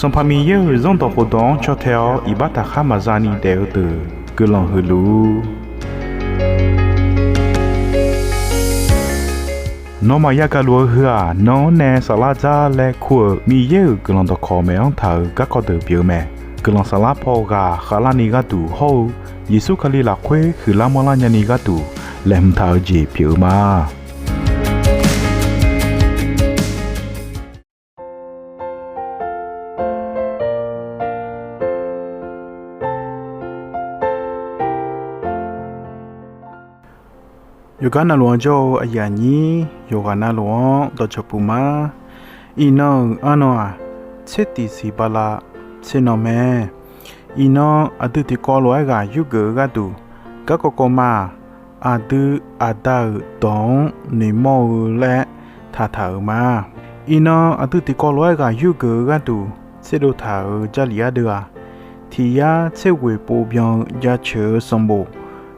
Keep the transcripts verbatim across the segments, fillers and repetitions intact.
Sanqpaq Miqyaer-euq Zanrdawq khofdawq-anr caw tae-awr iqbax taqkhar maqza ni daef-eu deuq guiqlanq huiq luf-ur. Nawmaf yagaq luf-eu heu-aq, nan-anr nae saflar dzar laer kur-euq Miqyaer-euq guiqlanq dawqkawq maeq-anr taq-euq garkawv deuq pyeuf-eu mae. Guiqlanq saflar paw ghaq khavlarni gharduq hawr-eu Yeqsur Kali lafkhoer huiqlar manrlar nyani gharduq laeqhmq taq-eu jeq pyeuf-eu ma. Yawqgar navluf-anr jawr-eu aqyuif aqnyir yawqghaq navluf-anr dawqcawq puq ma. Iqnan-euq arnan-aq, tser tiq siq bala tser nan mae. Iqnan aqdui tiqkawv lof-aer ghaq yurgeuf-eu gharduq, garkawv kawv ma-aq, aqdui aqda-euq dawq-anr noeqmawr-eu laer taqtaq-euq ma. Iqnan aqdui tiqkawv lof-aer ghaq yurgeuf-eu gharduq tserdov taq-euq Jarlif ardeuv-aq, tiq yar tser ghoeq pov byan-eu Jaceuq-eu sanqbof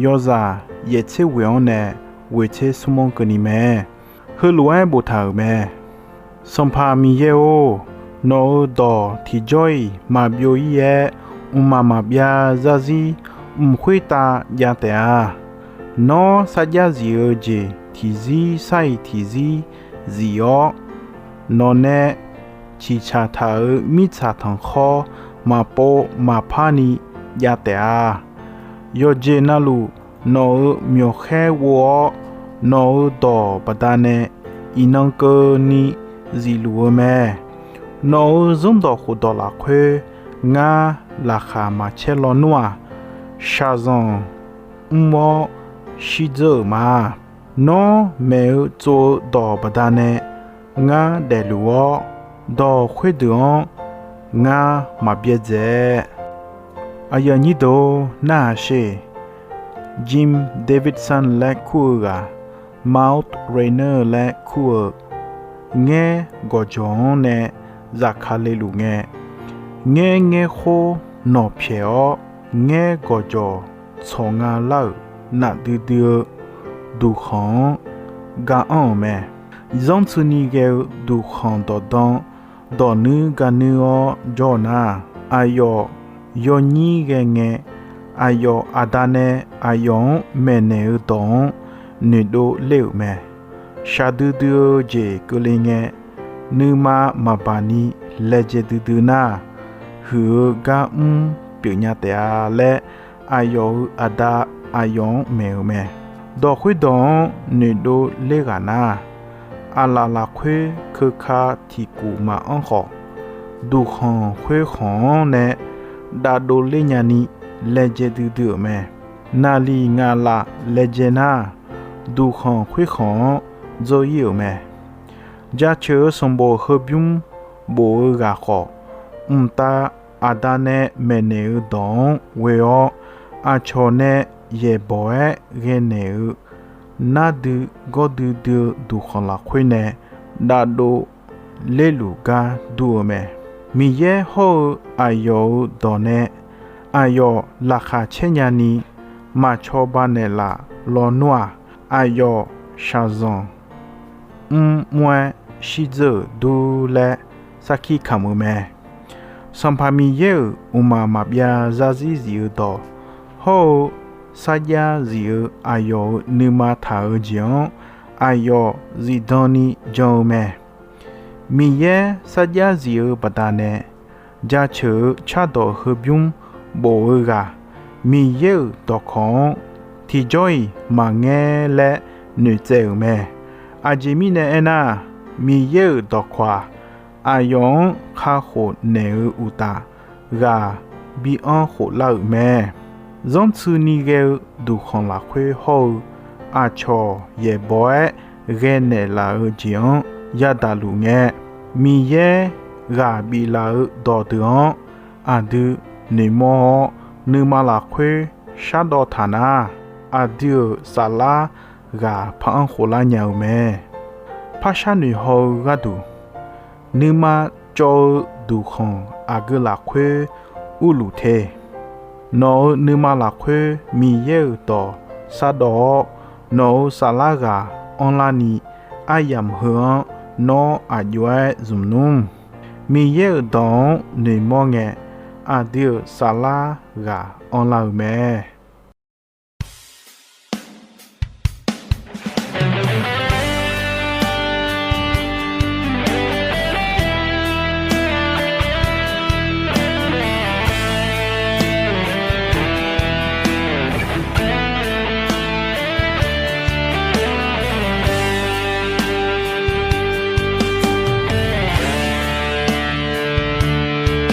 yawzaq yaef tser ghoeq-anr nae ghoeq tser smr-anr keuvni mae. Heulof-aer boftaq-euq mae. Sanqpaq Miqyaer-or, nawq-euq dawq tiqjawr-iq maqbyov-ir-aer, mqmaq maqbyav zarzir mq khoertav jav taef-a. Nawr sarjax zif-eu jeq tiqzir sar-iq tiqzir zif-awr, nawqnae ciqcaq taq-euq mirtsaq tanqkhawr maqpov maqpar ni jav taef-a. Yawqjeq navluf nawq-euq myawqkhaer ghov-awr, nawq-euq dawq baqdanae iqnan keuvni zifluf-eu mae. Nawq-euq zanrdawq khofdawq lafkhoer ngar laqkhaq maqcaer lawnmr-aq, shaqzanq mr-awr shirdzeur-euq ma. Nawr maeq-eu tsov-eu dawq baqdanae ngar daefluf-awr, dawq khoerdeuq-anr ngar maqbyaerdzae. Aqyuif aqnyir deuq-or, narhaq sher. Jim Davidson laer kur-eu ghaq, Mount Rainier laer kur-eu ngaer gawqjawq-anr nae zafkale luf ngae, ngaer ngaer khoer nawq pyaeq-awr, ngaer gawqjawq tsawq nga lar-euq nafdui dui-eu duqkhanq-anr ga anr-euq mae. Zanrtsuini ghae-eu duqkhanq dawqdan dawqnuir ga nuir-awr jawr-eu nar, aqyawf yawnyir ghae ngae, aqyawf aqda nae aqyawf-anr maeqnaeq-eu dawq-anr noeqdov ler-euq mae. Shaqdui dui-eu jeq keuvle ngae, nuima maqbaq ni laejae duidui nar, huiq-eu gar mr pyeufnya taef-a laer, aqyawf-euq aqda aqyawf-anr maeq-euq mae. Dawq khoerdawq-anr noeqdov ler ghaq nar, aqlaf lafkhoer keuka tiqkuf maqanr khawf, duqkhanq khoerkhanq-anr nae davdov ler nyani laejae duidui-euq mae. Naqliq ngaqlaf laejae nar, duqkhanq khoerkhanq-anr dzeur-ir-euq mae. Jaceuq-eu sanqbof heubymr bof-eu ghaq khawf, mqtav aqda nae maeqnaeq-eu dawq-anr ghoe-awr, aqcawq nae yaeqbawq-aer ghaenaeq-eu nardui gawrdui dui-eu duqkhanq lafkhoer nae davdov lerluf gar dur-eu mae. Miqyaer hawr-eu aqyawf-euq dawq nae aqyawf laqkhaq caer nyani maqcawba naeqlaf lawnmr-aq, aqyawf shaqzanq mrmr-aer shirdzeur-euq dur laer sarkir kamq-eu mae. Sanqpaq Miqyaer-euq mqmaq maqbyav zarzir zif-eu dawq hawr-eu sarjax zif-eu aqyawf-euq nuima taq-eu jeq-anr aqyawf zifdan ni jan-eu mae. Miqyaer sarjax zif-eu baqdanae, jaceuq-eu cardawq heubymr bof-eu ghaq, Miqyaer-euq dawqkawq-anr tiqjawr-iq maqngaer laer noeqtsaev-euq mae. Aqjeq mirnae aernar, Miqyaer-euq dawqkawq-aq, aqyawf-anr kakhof naeq-eu uqtaf, ghaq bi anr khoflar-euq mae. Zanrtsuini ghae-eu duqkhanq lafkhoer hawr-eu aqcawq yaeqbawq-aer ghaenaeq laf-eu jeq-anr yadaq luf ngae, Miqyaer ghaq biflaf-eu dawqdeuq-anr aqdui noeqmawr-awr, nuima lafkhoer shardawv taq nar, aqdui-euq saflar ghaq par-anr khoflar nya-eu mae. Parshar noeqhaw-eu gharduq, nuima cawv-eu duqkhanq aqgeu lafkhoer urluf te. Nawq-euq nuima lafkhoer Miqyaer-euq dawq shardawv-awr, nawq-euq saflar ghaq anrlar ni aryamq heu-anr nawr aqjox-aer zmq nmr. Miqyaer-euq dawq-anr noeqmawr ngae, aqdui-euq saflar ghaq anrlar-euq mae.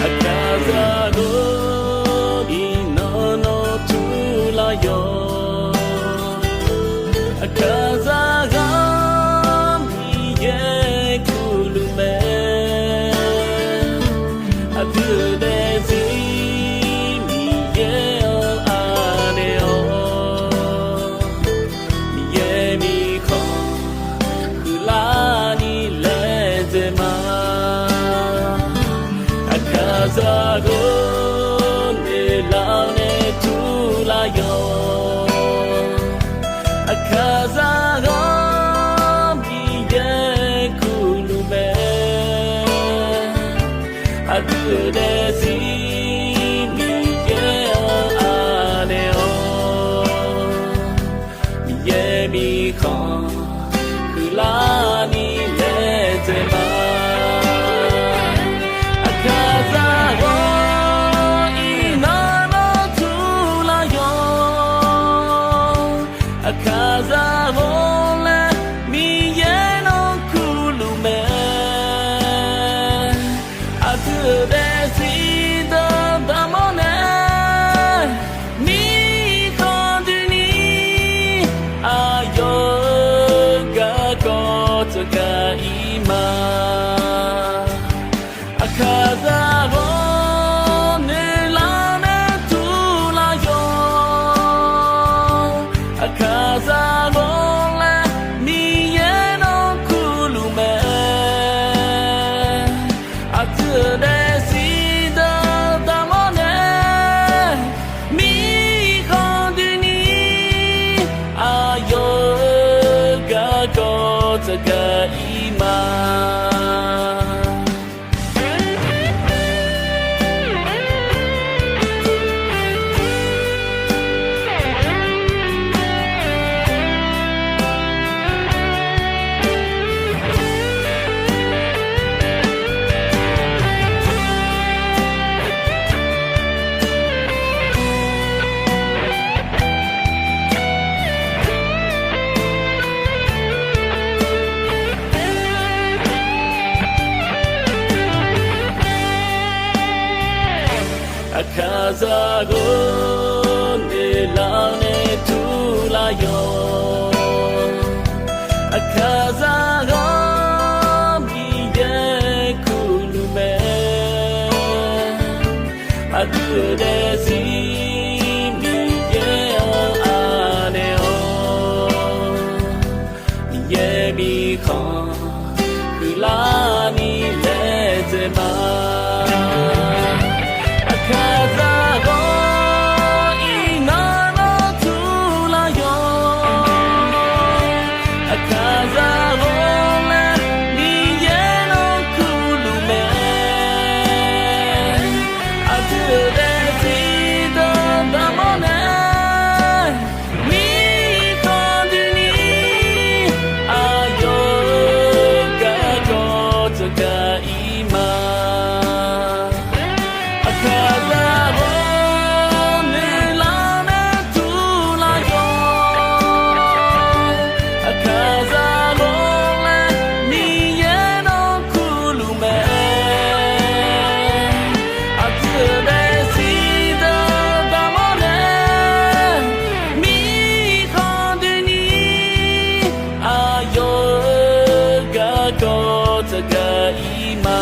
Aqkaqzaq ghawqni nan nawr turlar yawq. Aqkaqzaq ghaq Miqyaer kuqluf mae. Aqdui-euq daefzir Miqyaer-anr anaeq-awr, Miqyaer mirkhanq huiqlarni laedzae ma. Aqkaqzaq ghawqni nan nawr turlar yawq. Aqkaqzaq ghaq Miqyaer kuqluf mae. Aqdui-euq daefzir Miqyaer-anr anaeq-awr, Miqyaer mirkhanq huiqlarni laedzae ma. Aqkaqzaq ghawqni nan nawr turlar yawq. Aqkaqzaq ghawqlaer Miqyaer nawr kuqluf mae. Aqdui-euq daefzir dawqdaq mawrnae, mirkhanq doeni aqyawf-euq garkawv tsawrgaq ir ma. Aqkaqzaq ghawqni nan nawr turlar yawq. Aqkaqzaq ghawqlaer Miqyaer nawr kuqluf mae. Aqdui-euq daefzir dawqdaq mawrnae, mirkhanq doeni aqyawf-euq garkawv tsawrgaq ir ma. Aqkaqzaq ghawqni nan nawr turlar yawq. Aqkaqzaq ghaq Miqyaer kuqluf mae. Aqdui-euq daefzir Miqyaer-anr anaeq-awr, Miqyaer mirkhanq huiqlarni laedzae ma. Aqkaqzaq ghawqni nan nawr turlar yawq. Aqkaqzaq ghawqlaer Miqyaer nawr kuqluf mae. Aqdui-euq daefzir dawqdaq mawrnae, mirkhanq doeni aqyawf-euq garkawv tsawrgaq ir ma. Aqkaqzaq ghawqni nan nawr turlar yawq. Aqkaqzaq ghawqlaer Miqyaer nawr kuqluf mae. Aqdui-euq daefzir dawqdaq mawrnae, mirkhanq doeni aqyawf-euq garkawv tsawrgaq ir ma.